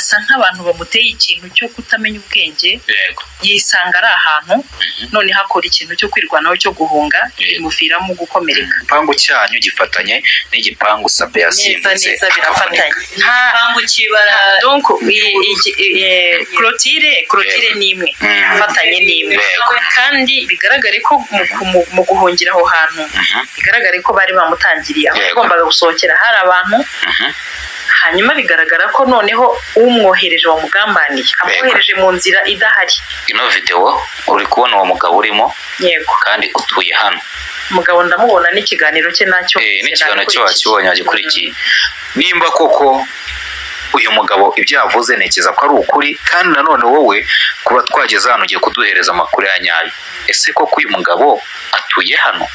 Basa nk'abantu bamuteye ikintu cyo kutamenya ubwenge. Yisanga ari ahantu, noneho akora ikintu cyo kwirwanaho, cyo guhunga, bimuviramo gukomereka. Igipangu cyanyu gifatanye n'igipangu Sabe Neza. yasimbutse Neza, birafatanye. akavunika. Nta Igipangu cy'ibara. Donc clôture ni imwe, ifatanye ni imwe. Kandi bigaragare ko mu guhungira aho hantu, bigaragare ko bari bamutangiriye aho yagombaga gusohokera hari abantu. Hanyuma bigaragara ko noneho umwohereje wamugambaniye amwohereje mu nzira idahari. Ino videwo uri kubona uwo mugabo urimo? Yego. Kandi utuye hano? Umugabo ndamubona, n'ikiganiro cye nacyo. N'ikiganiro cye wakibonye, wagikurikiye. Nimba koko uyu mugabo ibyo yavuze, ntekereza ko ari ukuri. Kandi nanone wowe kuba twageze hano, ugiye kuduhereza amakuru ya nyayo. Ese koko uyu mugabo atuye hano?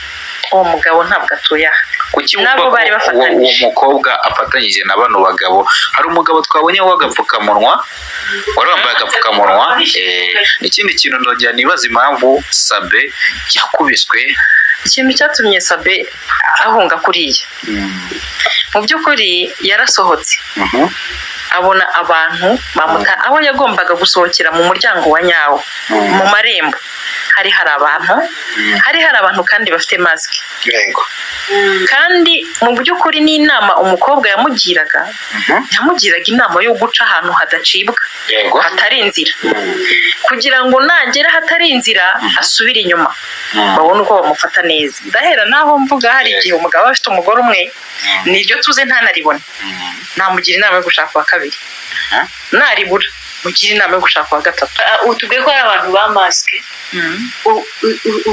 Uwo mugabo ntabwo atuye aha. Kuki wumva Nabo ko bari uwo bafatanyije. mukobwa afatanyije na bano bagabo? Hari umugabo twabonye w'agapfukamunwa, wari wambaye agapfukamunwa. Ikindi kintu ndongera nibaza impamvu Sabe yakubiswe. Ikintu cyatumye Sabe ahunga kuriya, mu by'ukuri yarasohotse, abona abantu bamuta aho yagombaga gusohokera mu muryango wa nyawo. Mu marembo hari hari abantu kandi bafite masike. Kandi mu by'ukuri n'inama umukobwa yamugiraga, yamugiraga inama yo guca ahantu hadacibwa, hatari inzira, kugira ngo nagera ahatari inzira asubire inyuma, babone uko bamufata neza. Ndahera naho mvuga, hari igihe umugabo aba afite umugore umwe, niryo tuze ntanaribone, namugira inama yo gushaka uwa kabiri. Naribura, mugira inama yo gushaka uwa gatatu. Ah, utubwiye ko hari abantu ba masike,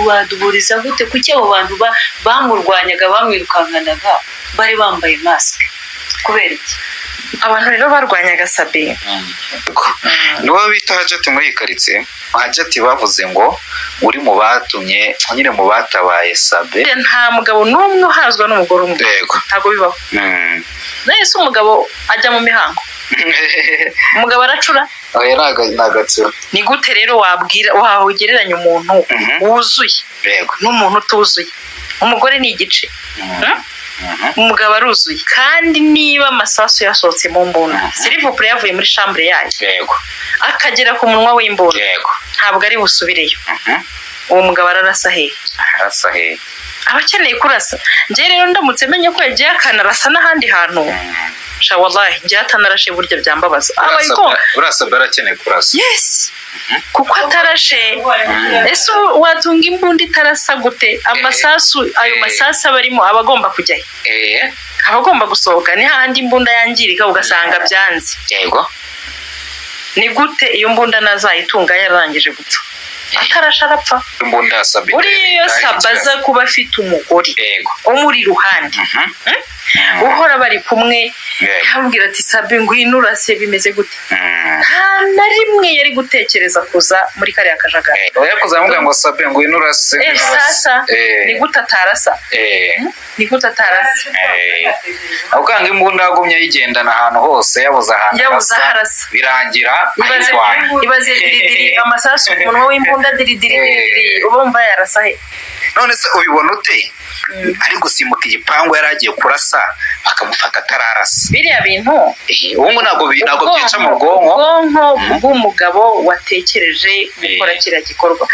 waduhuriza gute? Kuki abo bantu bamurwanyaga, bamwirukankanaga, bari bambaye masike? Kubera iki? Abantu rero barwanyaga Sabe, Niwo bita Hajati muri iyi karitsiye. Hajati bavuze ngo uri mu batumye nyine, mu batabaye Sabe. Nta mugabo n'umwe uhazwa n'umugore umwe. Ntabwo bibaho. Nawe se umugabo ajya mu mihango? Umugabo aracura? Oya, ni agatsiro. Ni gute rero wabwira, wagereranya umuntu wuzuye n'umuntu utuzuye? Umugore ni igice. Umugabo aruzuye. Kandi niba amasasu yasohotse mu mbunda, s'il vous plaît, yavuye muri chambre yayo, akagera ku munwa w'imbunda, ntabwo ari busubireyo. Uwo mugabo ararasa hehe? Arasa hehe? Aba akeneye kurasa. Njye rero ndamutse menye ko yagiye akanarasa n'ahandi hantu, sha wallahi, njye atanarashe burya byambabaza. Aba Uriya Sabe arakeneye kurasa. Yes, kuko atarashe, ese ubu watunga imbunda itarasa gute? Amasasu, ayo masasu aba arimo, aba agomba kujyayo, aba agomba gusohoka. Ni hahandi imbunda yangirika, ugasanga byanze. Ni gute iyo mbunda nazayitunga yararangije gupfa? Atarashe arapfa. Imbunda ya Sabe. Buriya iyo Sabe aza kuba afite umugore umuri iruhande, uhora bari kumwe, yamubwira ati: "Sabe, ngwino urase, bimeze gute?" Nta na rimwe yari gutekereza kuza muri kariya kajagari. Oya, kuzamubwira ngo: "Sabe, ngwino urase, ngwino urase." Sasa ni gute atarasa? Ni gute atarasa? Aho ukanga imbunda yagumye ayigendana ahantu hose, yabuze ahantu Yabuze aho arasa. Birangira Ibaze, ayirwanya. ibaze diridiri, amasasu ku munwa w'imbunda, diridiri, diridiri, urumva yarasa he? None se ubibona ute ari gusimbuka igipangu, yari agiye kurasa, bakamufata atararasa? Biriya bintu, Ubu ngubu ntabwo byica mu bwonko. Ubwonko bw'umugabo watekereje gukora kiriya gikorwa,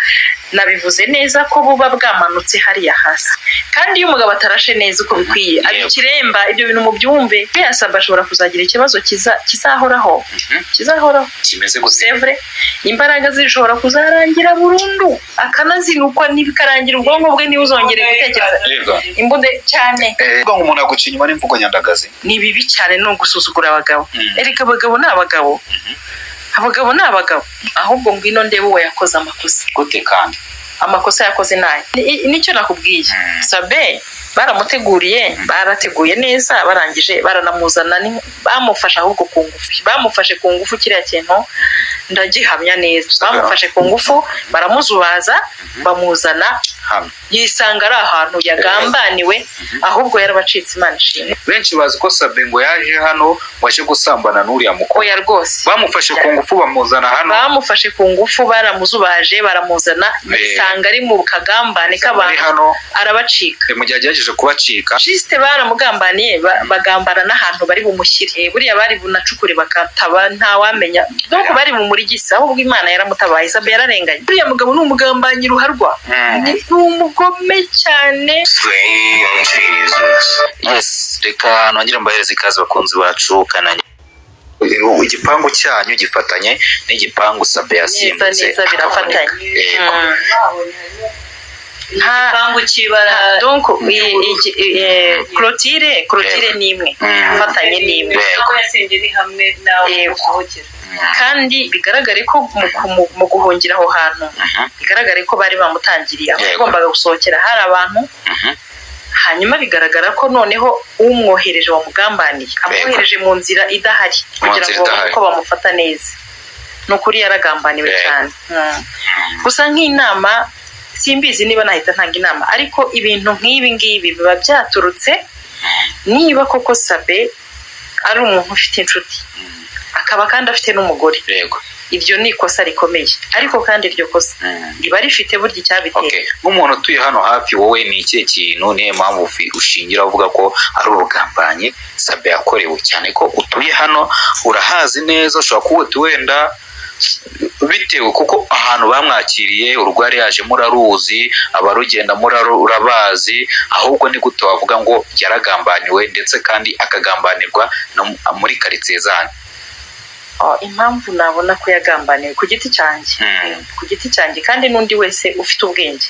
nabivuze neza ko buba bwamanutse hariya hasi. Kandi iyo umugabo atarashe neza uko bikwiye, aba ikiremba. Ibyo bintu mubyumve. Biyasaba ashobora kuzagira ikibazo kizahoraho, kizahoraho. Kimeze gute? C'est vrai, imbaraga zishobora kuzarangira burundu, akanazinukwa, ntibikarangira, ubwonko bwe ntibuzongere gutekereza. Imbunda cyane. Ngo umuntu aguca inyuma n'imvugo nyandagazi. Ni bibi cyane, ni ugusuzugura abagabo. Erega abagabo ni abagabo, abagabo ni abagabo. Ahubwo ngwino ndebe uwo yakoze amakosa. Gute kandi? Amakosa yakoze nayo. Nicyo nakubwiye. Sabe baramuteguriye, barateguye neza, barangije baranamuzana, bamufashe ahubwo ku ngufu, bamufashe ku ngufu. Kiriya kintu ndagihamya neza, bamufashe ku ngufu, baramuzubaza, bamuzana Hano. Yisanga ari ahantu yagambaniwe, ahubwo yarabacitse. Imana ishimwe. Benshi bazi ko Sabe ngo yaje hano ngo aje gusambana n'uriya mukobwa. Oya rwose. Bamufashe ku ngufu, bamuzana hano. Bamufashe ku ngufu, baramuzubaje, baramuzana, yisanga ari mu kagambane Ari k'abantu, hano. arabacika. Mu gihe agerageje Yagerageje kubacika. Juste baramugambaniye, bagambana n'ahantu bari bumushyire. Buriya bari bunacukure bakataba, ntawamenya. Donc bari bumurigise, ahubwo Imana yaramutabaye. Sabe yararenganye, uriya mugabo ni umugambanyi ruharwa, ni umugome cyane. Yes, reka nongere mbahereze ikaze, bakunzi bacu. Kananye igipangu cyanyu gifatanye n'igipangu Sabe yasimbutse Neza neza, birafatanye. akaboneka. Yego. Igipangu cy'ibara Donc clôture ni imwe, ifatanye ni imwe. Aho yasembye ni hamwe n'aho usohokera. Kandi bigaragare ko mu guhungira aho hantu, bigaragare ko bari bamutangiriye aho yagombaga gusohokera hari abantu. Hanyuma bigaragara ko noneho umwohereje wamugambaniye amwohereje mu nzira idahari kugira nzira ngo babone idahari. uko bamufata neza. Ni ukuri yaragambaniwe cyane. Gusa nk'inama, simbizi niba nahita ntanga inama, ariko ibintu nk'ibi ngibi biba byaturutse niba koko Sabe ari umuntu ufite inshuti, akaba kandi afite n'umugore. Ibyo ni ikosa rikomeye, ariko kandi iryo kosa riba rifite burya icyabiteye. Okay. Nk'umuntu utuye hano hafi, wowe ni ikihe kintu, niyo mpamvu ushingira uvuga ko ari ubugambanyi Sabe yakorewe, cyane ko utuye hano urahazi neza? Ushobora kuba uti wenda bitewe kuko ahantu bamwakiriye, urugo yari yajemo uraruzi, abarugendamo urabazi. Ahubwo ni gute wavuga ngo yaragambaniwe, ndetse kandi akagambanirwa no muri karitsiye zanyu? Oh, impamvu nabona ko yagambaniwe ku giti cyanjye, ku giti cyanjye kandi n'undi wese ufite ubwenge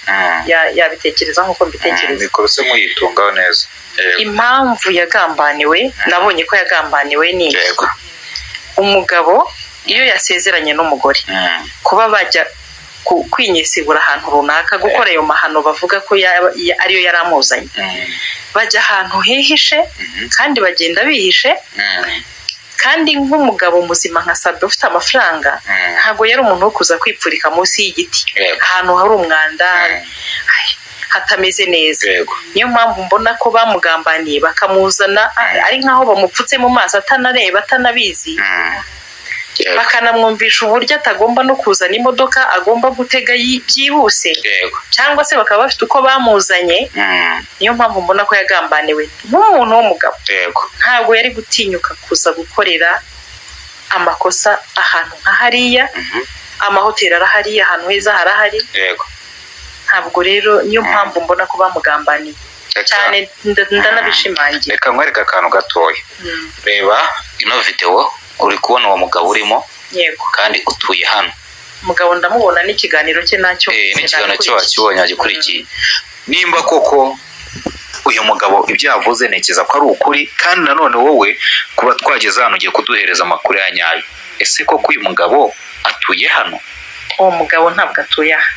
yabitekereza nk'uko mbitekereza. Mikoro se muyitungaho neza. Yego. Impamvu yagambaniwe, nabonye ko yagambaniwe ni iyi: umugabo iyo yasezeranye n'umugore, kuba bajya kwinyesibura ahantu runaka, gukora ayo mahano bavuga ko ariyo yari amuzanye, bajya ahantu hihishe kandi bagenda bihishe. Kandi nk'umugabo muzima nka Sabe ufite amafaranga, ntabwo yari umuntu wo kuza kwipfurika munsi y'igiti, ahantu hari umwanda, ay, hatameze neza. Niyo mpamvu mbona ko bamugambaniye bakamuzana ari nk'aho bamupfutse mu maso, atanareba, atanabizi, bakanamwumvisha uburyo atagomba no kuzana imodoka, agomba gutega byihuse, cyangwa se bakaba bafite uko bamuzanye. Niyo mpamvu mbona ko yagambaniwe. Nk'umuntu w'umugabo, ntabwo yari gutinyuka kuza gukorera amakosa ahantu nka hariya. Amahoteli arahari, ahantu heza harahari. Ntabwo rero, niyo mpamvu mbona ko bamugambaniye cyane, ndanabishimangira. Reka nkwereke akantu gatoya. Reba ino videwo, uri kubona uwo mugabo urimo? Yego. Kandi utuye hano. Umugabo ndamubona, n'ikiganiro cye nacyo. N'ikiganiro cye wakibonye, wagikurikiye. Nimba koko uyu mugabo ibyo yavuze, ntekereza ko ari ukuri. Kandi nanone wowe kuba twageze hano ugiye kuduhereza amakuru ya nyayo. Ese koko uyu mugabo atuye hano? Uwo mugabo ntabwo atuye aha.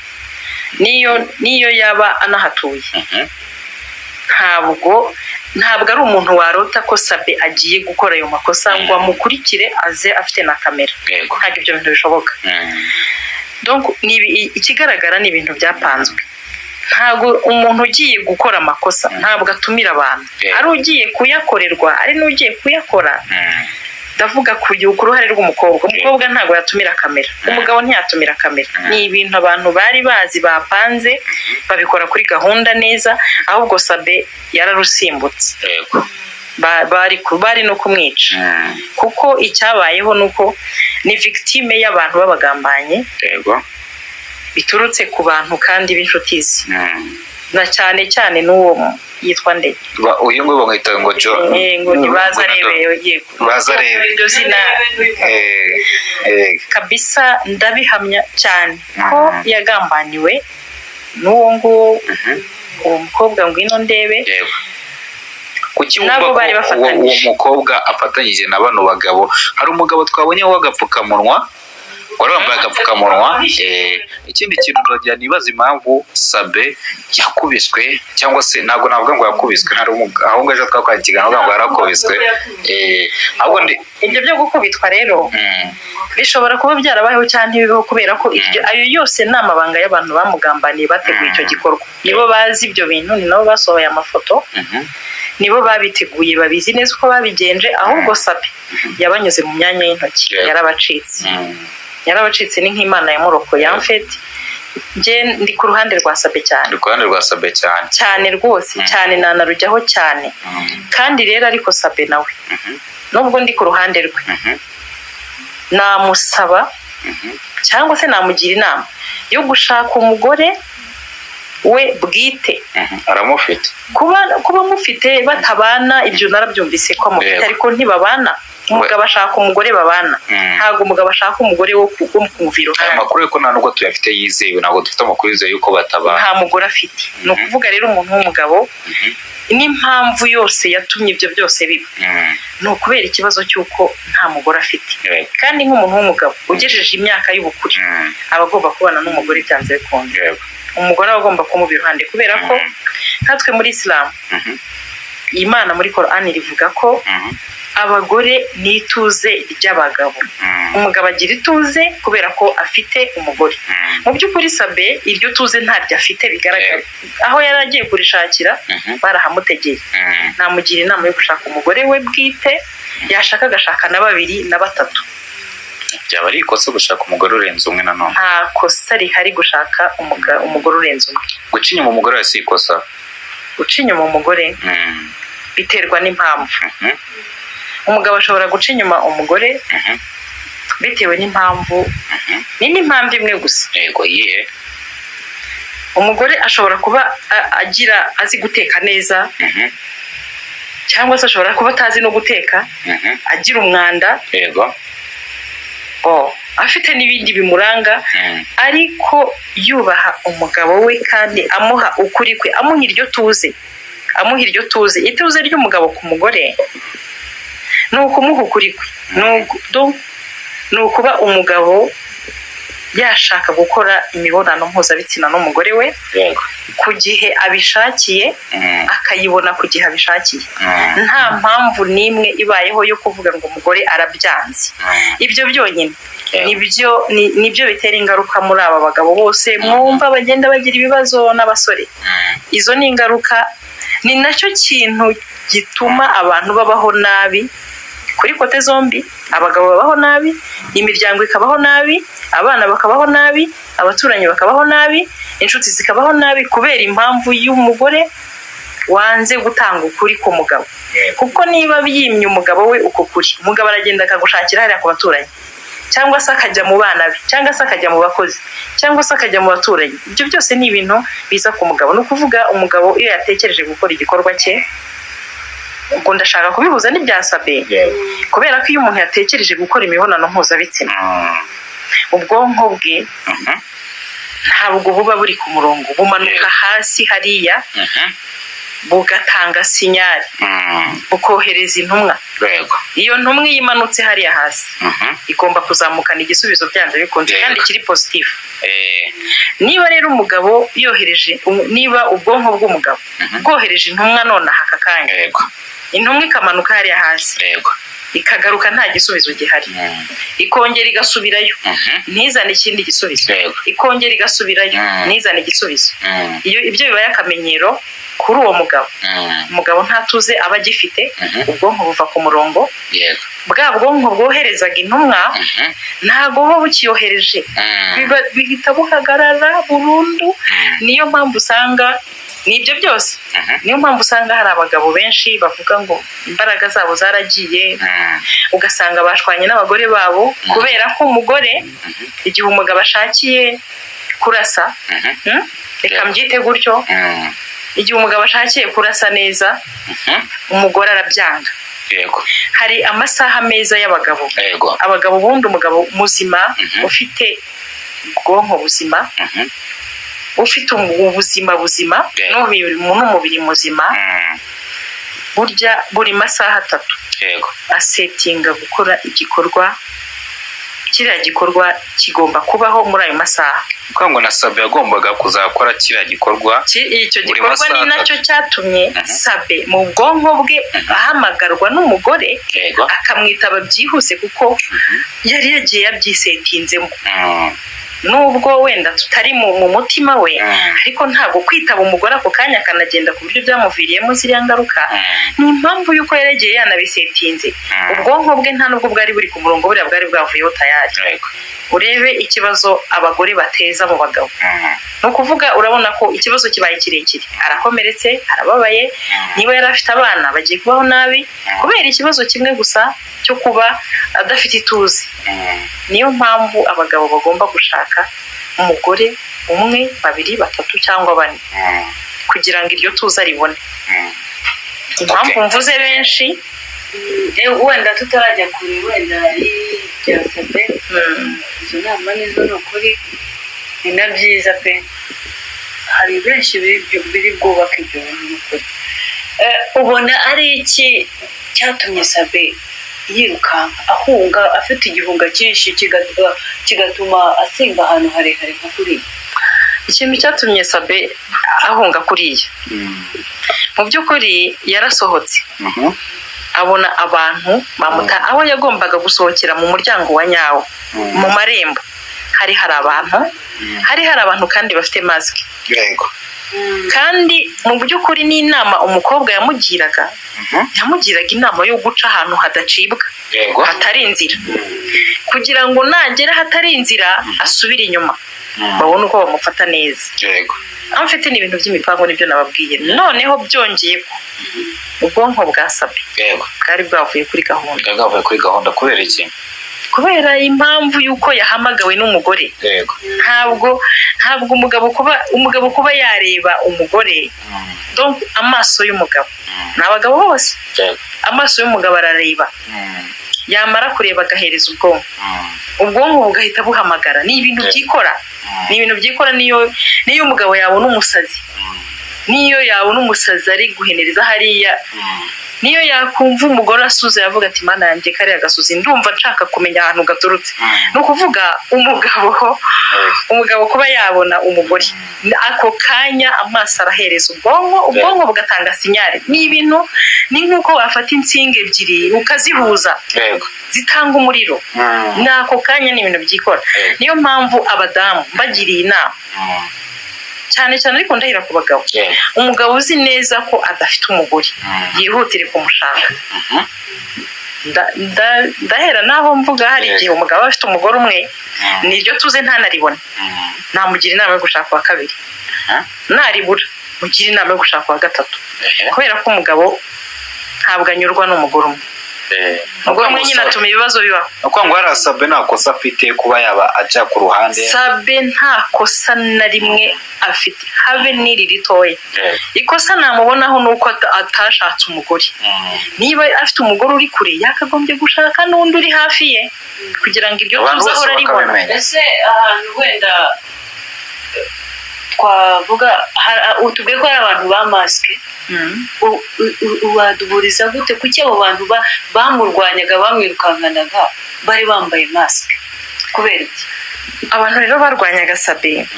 Niyo yaba anahatuye, ntabwo ari umuntu warota ko Sabe agiye gukora ayo makosa ngo amukurikire, aze afite na kamera. Ntabwo ibyo bintu bishoboka. Donc ikigaragara ni ibintu byapanzwe. Ntabwo umuntu ugiye gukora amakosa ntabwo atumira abantu, ari ugiye kuyakorerwa, ari n'ugiye kuyakora. Ndavuga ku ruhare rw'umukobwa. Umukobwa ntabwo yatumira kamera, umugabo ntiyatumira kamera. Ni ibintu abantu bari bazi, bapanze, babikora kuri gahunda neza. Ahubwo Sabe yararusimbutse. Bari no kumwica, kuko icyabayeho ni uko ni victime y'abantu b'abagambanyi, biturutse ku bantu kandi b'inshuti ze, na cyane cyane n'uwo yitwa nde? Uyu nguyu bamwita ngo John. Ngo ni Bazarebe, yego. Bazarebe. Iryo zina kabisa ndabihamya cyane ko yagambaniwe n'uwo nguwo, uwo mukobwa ngwino ndebe. Yego. Kuki Nabo wumva ko bari uwo bafatanyije. mukobwa afatanyije na bano bagabo? Hari umugabo twabonye w'agapfukamunwa, wari wambaye agapfukamunwa. Ikindi kintu ndongera nibaza impamvu Sabe yakubiswe, cyangwa se ntabwo navuga ngo yakubiswe, hari ahubwo ejo twakoranye ikiganiro bavuga ngo yarakubiswe. Ahubwo ndi Ibyo byo gukubitwa rero bishobora kuba byarabayeho cyangwa ntibibeho, kubera ko iryo ayo yose ni amabanga y'abantu bamugambaniye, bateguye icyo gikorwa. Nibo bazi ibyo bintu, ni nabo basohoye amafoto, nibo babiteguye, babizi neza uko babigenje. Ahubwo Sabe yabanyuze mu myanya y'intoki, yarabacitse, yarabacitse. Ni nk'Imana yamurokoye. En fait Njye ndi ku ruhande rwa Sabe cyane. Ndi ku ruhande rwa Sabe cyane. Cyane rwose, cyane, nanarujyaho cyane. Kandi rero ariko Sabe nawe, nubwo ndi ku ruhande rwe, namusaba cyangwa se namugira inama yo gushaka umugore we bwite. Aramufite. Kuba mufite batabana, ibyo narabyumvise ko amufite, ariko ntibabana. Umugabo ashaka umugore babana. Ntabwo umugabo ashaka umugore wo kumva Aya iruhande. makuru ariko nta nubwo tuyafite yizewe, ntabwo dufite amakuru yizewe yuko batabana. Nta mugore afite. Ni ukuvuga rero umuntu w'umugabo, n'impamvu yose yatumye ibyo byose biba ni ukubera ikibazo cy'uko nta mugore afite. Kandi nk'umuntu w'umugabo ugejeje imyaka y'ubukure, aba agomba kubana n'umugore byanze bikunze. Umugore aba agomba kumuba iruhande kubera ko nkatwe muri Isilamu, Imana muri Korani rivuga ko abagore ni ituze ry'abagabo. Umugabo agira ituze kubera ko afite umugore. Mu by'ukuri Sabe iryo tuze ntaryo afite bigaragara. Aho yari agiye kurishakira barahamutegeye. Namugira inama yo gushaka umugore we bwite, yashaka agashaka na babiri na batatu. Byaba ari ikosa gushaka umugore urenze umwe nanone? Nta kosa rihari gushaka umugore urenze umwe. Guca inyuma umugore wese si ikosa? Guca inyuma umugore biterwa n'impamvu. Umugabo ashobora guca inyuma umugore bitewe n'impamvu, ni n'impamvu imwe gusa. Yego, iyihe? Umugore ashobora kuba agira azi guteka neza, cyangwa se ashobora kuba atazi no guteka, agira umwanda, oh, afite n'ibindi bimuranga, ariko yubaha umugabo we kandi amuha ukuri kwe, amuha iryo tuze, amuha iryo tuze. Ituze ry'umugabo ku mugore ni ukumuha ukuri kwe, ni ukuba umugabo yashaka gukora imibonano mpuzabitsina n'umugore we ku gihe abishakiye, akayibona ku gihe abishakiye, nta mpamvu n'imwe ibayeho yo kuvuga ngo umugore arabyanze. Ibyo byonyine nibyo bitera ingaruka muri aba bagabo bose mwumva bagenda bagira ibibazo n'abasore. Izo ni ingaruka, ni nacyo kintu gituma abantu babaho nabi kuri côté zombi. Abagabo babaho nabi, imiryango ikabaho nabi, abana bakabaho nabi, abaturanyi bakabaho nabi, inshuti zikabaho nabi, kubera impamvu y'umugore wanze gutanga ukuri ku mugabo. Kuko niba yimye umugabo we uko kuri, umugabo aragenda akagushakira hariya ku baturanyi, cyangwa se akajya mu bana be, cyangwa se akajya mu bakozi, cyangwa se akajya mu baturanyi. Ibyo byose ni ibintu biza ku mugabo. Ni ukuvuga umugabo iyo yatekereje gukora igikorwa cye, ubwo ndashaka kubihuza n'ibya Sabe, kubera ko iyo umuntu yatekereje gukora imibonano mpuzabitsina, ubwonko bwe ntabwo buba buri ku murongo, bumanuka hasi hariya, bugatanga signal, bukohereza intumwa. Iyo ntumwa iyo imanutse hariya hasi, igomba kuzamukana igisubizo byanze bikunze, kandi kiri positif. Niba rero umugabo yohereje, niba ubwonko bw'umugabo bwohereje intumwa nonaha aka kanya, intumwa ikamanuka hariya hasi, ikagaruka nta gisubizo gihari, ikongera igasubirayo ntizane ikindi gisubizo, ikongera igasubirayo ntizane igisubizo, iyo ibyo bibaye akamenyero kuri uwo mugabo, umugabo ntatuze aba agifite. Ubwonko buva ku murongo. Bwa bwonko bwoherezaga intumwa ntabwo buba bukiyohereje. Bihita buhagarara burundu. Niyo mpamvu usanga ni ibyo byose, niyo mpamvu usanga hari abagabo benshi bavuga ngo imbaraga zabo zaragiye, ugasanga bashwanye n'abagore babo, kubera ko umugore, igihe umugabo ashakiye kurasa, Reka mbyite gutyo, igihe umugabo ashakiye kurasa neza, umugore arabyanga. Hari amasaha meza y'abagabo. Abagabo ubundi, umugabo muzima ufite ubwonko buzima, ufite ubuzima buzima n'umubiri muzima, burya buri masaha 3 asetinga gukora igikorwa. Kiriya gikorwa kigomba kubaho muri ayo masaha. Kuko ngo na Sabe yagombaga kuzakora kiriya gikorwa Icyo buri gikorwa masaha ni nacyo 3. cyatumye Sabe mu bwonko bwe ahamagarwa n'umugore, akamwitaba byihuse, kuko yari yagiye yabyisetinzemo. Nubwo wenda tutari mu mutima we, ariko ntabwo kwitaba umugore ako kanya akanagenda ku buryo byamuviriyemo ziriya ngaruka, ni impamvu y'uko yari yagiye yanabisetinze. Ubwonko bwe nta nubwo bwari buri ku murongo, buriya bwari bwavuyeho tayari. Urebe ikibazo abagore bateza mu bagabo. Ni ukuvuga, urabona ko ikibazo kibaye kirekire, arakomeretse, arababaye. Niba yari afite abana, bagiye kubaho nabi kubera ikibazo kimwe gusa cyo kuba adafite ituze. Niyo mpamvu abagabo bagomba gushaka umugore umwe, babiri, batatu cyangwa bane, kugira ngo iryo tuze aribone. Impamvu mvuze benshi Wenda tutarajya kure, wenda y'ibya Sabe, izo nama nizo, ni ukuri ni na byiza pe. Hari benshi biri bwubake ibyo bintu, ni ukuri. Ubona ari iki cyatumye Sabe yirukanka, ahunga afite igihunga cyinshi, kigatuma asimba ahantu harehare nka kuriya? Ikintu cyatumye Sabe ahunga kuriya, mu by'ukuri yarasohotse, abona abantu bamuta aho yagombaga gusohokera mu muryango wa nyawo, mu marembo hari abantu kandi bafite masike. Kandi mu by'ukuri n'inama umukobwa yamugiraga, yamugiraga inama yo guca ahantu hadacibwa, hatari inzira, kugira ngo nagera ahatari inzira asubire inyuma, babone uko bamufata neza. Aho mfite ni ibintu by'imipango, nibyo nababwiye. Noneho byongeye ko ubwonko bwa Sabe bwari bwavuye kuri gahunda. Bwari bwavuye kuri gahunda kubera iki? Kubera impamvu y'uko yahamagawe n'umugore. Ntabwo umugabo kuba yareba umugore, donc amaso y'umugabo, ni abagabo bose, amaso y'umugabo arareba, yamara kureba agahereza ubwonko, ubwonko bugahita buhamagara. Ni ibintu byikora, ni ibintu byikora. Niyo umugabo yabona umusazi, niyo yabona umusazi ari guhenereza hariya, niyo yakumva umugore asuze, yavuga ati: "Mana yanjye, kariya gasuzi ndumva nshaka kumenya ahantu gaturutse." Ni ukuvuga umugabo kuba yabona umugore ako kanya, amaso arahereza ubwonko, ubwonko bugatanga signal. Ni ibintu, ni nk'uko wafata insinga ebyiri ukazihuza, zitanga umuriro. Ni ako kanya, ni ibintu byikora. Niyo mpamvu abadamu mbagiriye inama cyane cyane, ariko ndahira ku bagabo, umugabo uzi neza ko adafite umugore yihutire kumushaka. Ndahera naho mvuga, hari igihe umugabo aba afite umugore umwe, niryo tuze ntanaribone, namugira inama yo gushaka uwa kabiri. Naribura, mugira inama yo gushaka uwa gatatu, kubera ko umugabo ntabwo anyurwa n'umugore umwe. Umugore umwe nyine atuma ibibazo bibaho. Ni ukuvuga ngo hariya Sabe nta kosa afite kuba yaba ajya ku ruhande? Sabe nta kosa na rimwe afite, habe n'iri ritoya. Ikosa namubonaho ni uko atashatse umugore. Niba afite umugore uri kure, yakagombye gushaka n'undi uri hafi ye, kugira ngo iryo Abantu tuzi bose ahora aribona. bakabimenya. Ese ahantu wenda twavuga, utubwiye ko hari abantu ba masike, waduhuriza gute? Kuki abo bantu bamurwanyaga, bamwirukankanaga, bari bambaye masike? Kubera iki? Abantu rero barwanyaga Sabe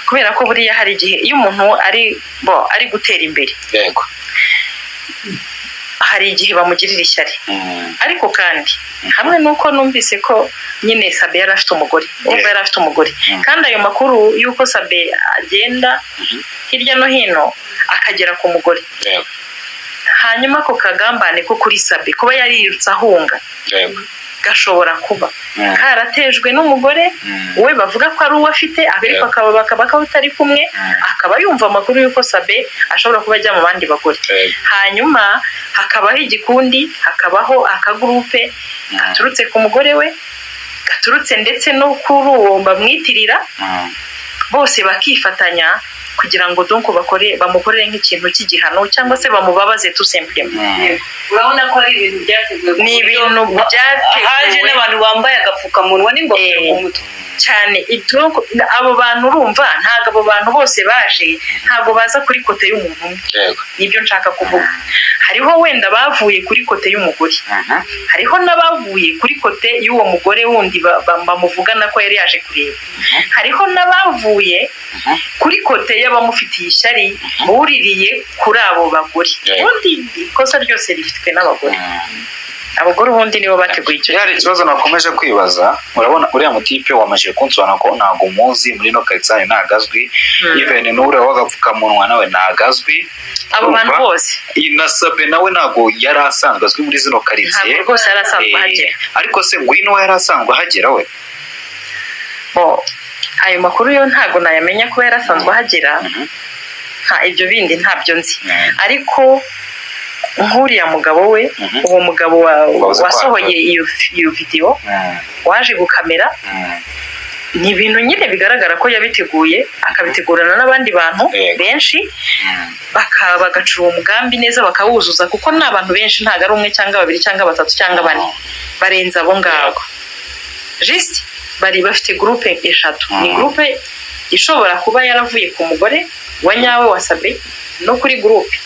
kubera ko buriya hari igihe iyo umuntu ari bo ari gutera imbere, hari igihe bamugirira ishyari. Ariko kandi hamwe n'uko numvise ko nyine Sabe yari afite umugore, urumva yari afite umugore, kandi ayo makuru y'uko Sabe agenda hirya no hino akagera ku mugore, hanyuma ako kagambane ko kuri Sabe kuba yarirutse ahunga gashobora kuba karatejwe n'umugore we bavuga ko ari uwo afite, ariko akaba bakaba batari kumwe, akaba yumva amakuru y'uko Sabe ashobora kuba ajya mu bandi bagore. Hanyuma hakabaho igikundi, hakabaho akagurupe gaturutse ku mugore we, gaturutse ndetse no kuri uwo bamwitirira, bose bakifatanya kugira ngo donc bakore, bamukorere nk'ikintu cy'igihano cyangwa se bamubabaze tout simplement. Urabona ko ari ibintu byateguwe ku Ni buryo ibintu byateguwe. Haje n'abantu bambaye agapfukamunwa n'ingofero ku mutwe. Cyane. Abo bantu, urumva, ntabwo abo bantu bose baje, ntabwo baza kuri côté y'umuntu umwe. Nibyo nshaka kuvuga. Hariho wenda bavuye kuri côté y'umugore, hariho n'abavuye kuri côté y'uwo mugore wundi bamuvugana ko yari yaje kureba, hariho n'abavuye kuri côté y'abamufitiye ishyari buririye kuri abo bagore. Ubundi ikosa ryose rifitwe n'abagore. Abagore ubundi nibo bateguye icyo. Hari ikibazo nakomeje kwibaza. Urabona uriya mutipe wamajije kunsobanura ko ntabwo umuzi muri ino karitsiye yanyu, ntabwo azwi. Even n'uriya w'agapfukamunwa nawe ntabwo azwi. Abo bantu Urumva? bose. Na Sabe nawe ntabwo yari asanzwe azwi muri zino karitsiye. Ntabwo rwose yari asanzwe ahagera. Ariko se Ngwino we yari asanzwe ahagera we? Bo, ayo makuru yo ntabwo nayamenya kuba yari asanzwe ahagera. Nta ibyo bindi ntabyo nzi. Ariko nk'uriya mugabo we, uwo mugabo Wavuze ko wasohoye iyo video, waje gukamera, ni ibintu nyine bigaragara ko yabiteguye, akabitegurana n'abandi bantu benshi, bagacura uwo mugambi neza, bakawuzuza, kuko ni abantu benshi, ntabwo ari umwe cyangwa babiri cyangwa batatu cyangwa bane, barenze abo ngabo. Juste bari bafite groupe eshatu. Ni groupe ishobora kuba yaravuye ku mugore wa nyawe wa Sabe no kuri groupe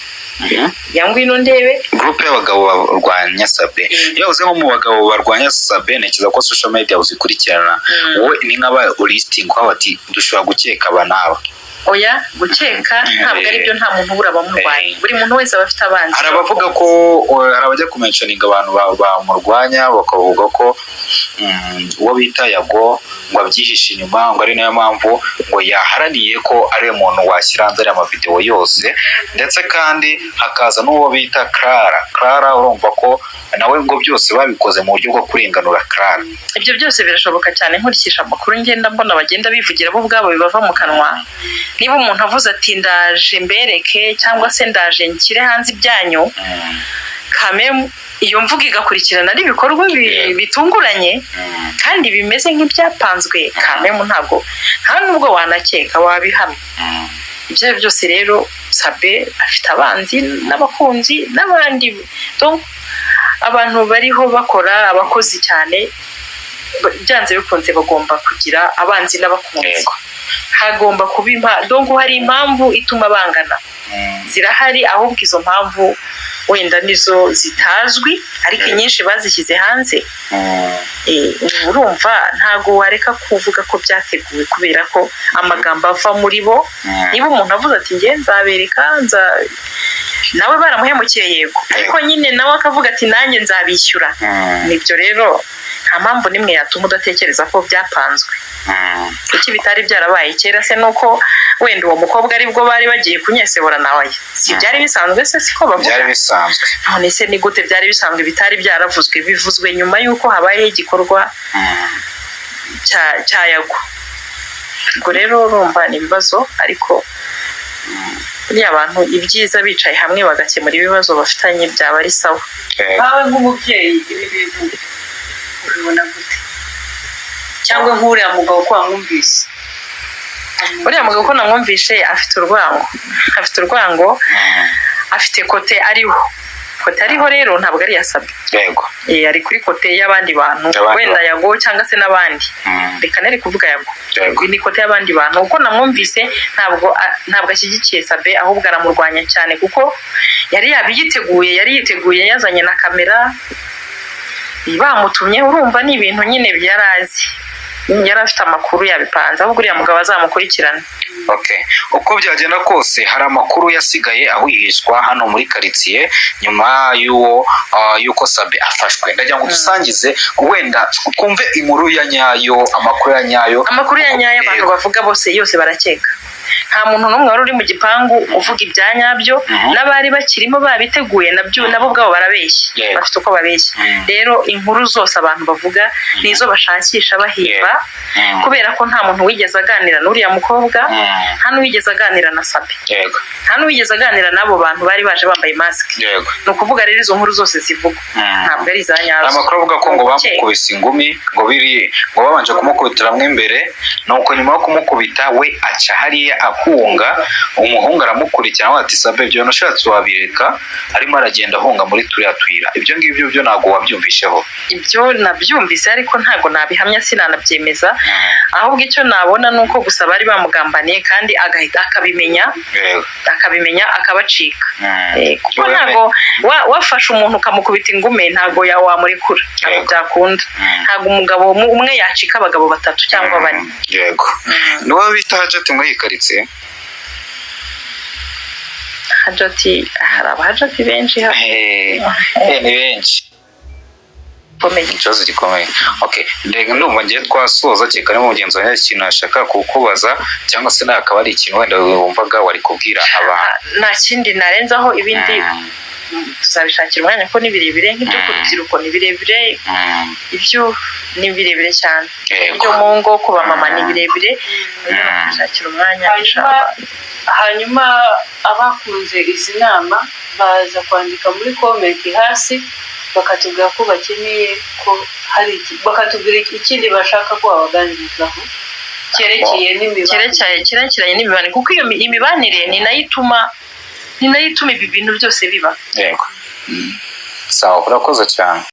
ya Ngwino Ndebe. Groupe y'abagabo barwanya Sabe. Iyo uvuze nko mu bagabo barwanya Sabe, ntekereza ko social media uzikurikirana. Wowe ni nk'aba ulisting aho bati dushobora gukeka aba n'aba? Oya, gukeka ntabwo ari byo. Nta muntu ubura abamurwanya. Buri muntu wese aba afite abanzi. Hari abavuga ko hari abajya kumentioninga abantu bamurwanya, bakavuga ko uwo bita Yago ngo abyihishe inyuma, ngo ari nayo mpamvu ngo yaharaniye ko ari we muntu washyira hanze ariya mavidewo yose, ndetse kandi hakaza n'uwo bita Clara. Clara urumva ko nawe ngo byose babikoze mu buryo bwo kurenganura Clara. Ibyo byose birashoboka cyane, nkurikije amakuru ngenda mbona bagenda bivugira bo ubwabo, bibava mu kanwa. Niba umuntu avuze ati ndaje mbereke, cyangwa se ndaje nshyire hanze ibyanyu, kameme iyo mvugo igakurikirana n'ibikorwa bitunguranye kandi bimeze nk'ibyapanzwe, kameme ntabwo, nta nubwo wanakeka, wabihamya. Ibyo ari byo byose rero, Sabe afite abanzi n'abakunzi n'abandi. Donc, abantu bariho bakora, abakozi cyane, byanze bikunze bagomba kugira abanzi n'abakunzi. Hagomba kuba donc hari impamvu ituma bangana, zirahari. Ahubwo izo mpamvu wenda nizo zitazwi, ariko inyinshi bazishyize hanze. Urumva ntabwo wareka kuvuga ko byateguwe, kubera ko amagambo ava muri bo. Niba umuntu avuze ati nge nzabereka, nza nawe baramuhemukiye, yego, ariko nyine nawe akavuga ati nanjye nzabishyura. Nibyo rero, nta mpamvu n'imwe yatuma udatekereza ko byapanzwe. Kuki bitari byarabaye kera se? Nuko wenda uwo mukobwa aribwo bari bagiye kunyesebura nawe? Si byari bisanzwe se? Siko bavuga? Byari bisanzwe. None se ni gute byari bisanzwe bitari byaravuzwe, bivuzwe nyuma y'uko habayeho igikorwa cya Yago? Ubwo rero urumva ni ibibazo, ariko buriya abantu ibyiza bicaye hamwe bagakemura ibibazo bafitanye byaba ari sawa. Nkawe nk'umubyeyi, ibi bintu ubibona gute? Cyangwa nk'uriya mugabo ko wamwumvise? Uriya mugabo ko namwumvishe, afite urwango, afite urwango, afite côté ariho. Côté ariho rero ntabwo ari iya Sabe. Ari kuri côté y'abandi bantu. Y'abandi Wenda bantu. Yago cyangwa se n'abandi. Reka nere kuvuga Yago. Ni côté y'abandi bantu. Uko namwumvise, ntabwo ashyigikiye Sabe, ahubwo aramurwanya cyane, kuko yari yabiyiteguye, yari yiteguye, yazanye na kamera bamutumye. Urumva ni ibintu nyine yari azi, yari afite amakuru, yabipanze. Ahubwo uriya mugabo azamukurikirana. Okay. Uko byagenda kose, hari amakuru yasigaye ahwihishwa hano muri karitsiye nyuma y'uwo y'uko Sabe afashwe. Ndagira ngo dusangize, wenda twumve inkuru ya nyayo, amakuru ya nyayo. Amakuru ya nyayo, abantu bavuga bose yose barakeka. Nta muntu n'umwe wari uri mu gipangu uvuga ibya nyabyo. N'abari bakirimo babiteguye nabyo, nabo ubwabo barabeshya. Bafite uko babeshya. Rero inkuru zose abantu bavuga ni izo bashakisha, bahimba, kubera ko nta muntu wigeze aganira n'uriya mukobwa, nta n'uwigeze aganira na Sabe, nta n'uwigeze aganira n'abo bantu bari baje bambaye masike. Ni ukuvuga rero izo nkuru zose zivugwa ntabwo ari iza nyazo. Amakuru avuga ko ngo Ni ugukeka. bamukubise ingumi, ngo biri ngo babanje kumukubitiramwo imbere, nuko nyuma yo kumukubita we aca hariya ahunga, umuhungu aramukurikira ati Sabe, ibyo bintu ushatse wabireka. Arimo aragenda ahunga muri turiya tuyira. Ibyo ngibyo byo ntabwo wabyumvisheho? Ibyo nabyumvise, ariko ntabwo nabihamya, sinanabyemeza. Ahubwo icyo nabona ni uko gusa bari bamugambaniye, kandi agahita akabimenya, akabimenya akabacika. Kuko ntabwo wafashe umuntu ukamukubita ingume, ntabwo wamurekura, ntabwo byakunda. Ntabwo umugabo umwe yacika abagabo batatu cyangwa bane. Yego, niwo bita Hajati muri iyi karitsiye? Hajati, hari abahajati benshi hano. Ni benshi. gikomeye. Ikibazo gikomeye. Okay, reka ndumva ngiye twasoza, kereka niba mugenzi wanjye hari ikintu ashaka kukubaza, cyangwa se nawe akaba ari ikintu wenda wumvaga wari kubwira abantu. Nta kindi narenzaho, ibindi tuzabishakira umwanya kuko ni birebire, nk'ibyo ku rubyiruko ni birebire, ibyo ni birebire cyane, ibyo mu ngo ku bamama ni birebire, tuzabishakira umwanya, Hanyuma inshallah. Hanyuma abakunze izi nama baza kwandika muri comment hasi, bakatubwira ko bakeneye ko hari bakatubwira ikindi bashaka ko babaganirizaho cyerekeye n'imibanire. Cyerekeranye n'imibanire, kuko iyo imibanire ni nayo ituma ibi bintu byose biba. Yego, sawa, urakoze cyane.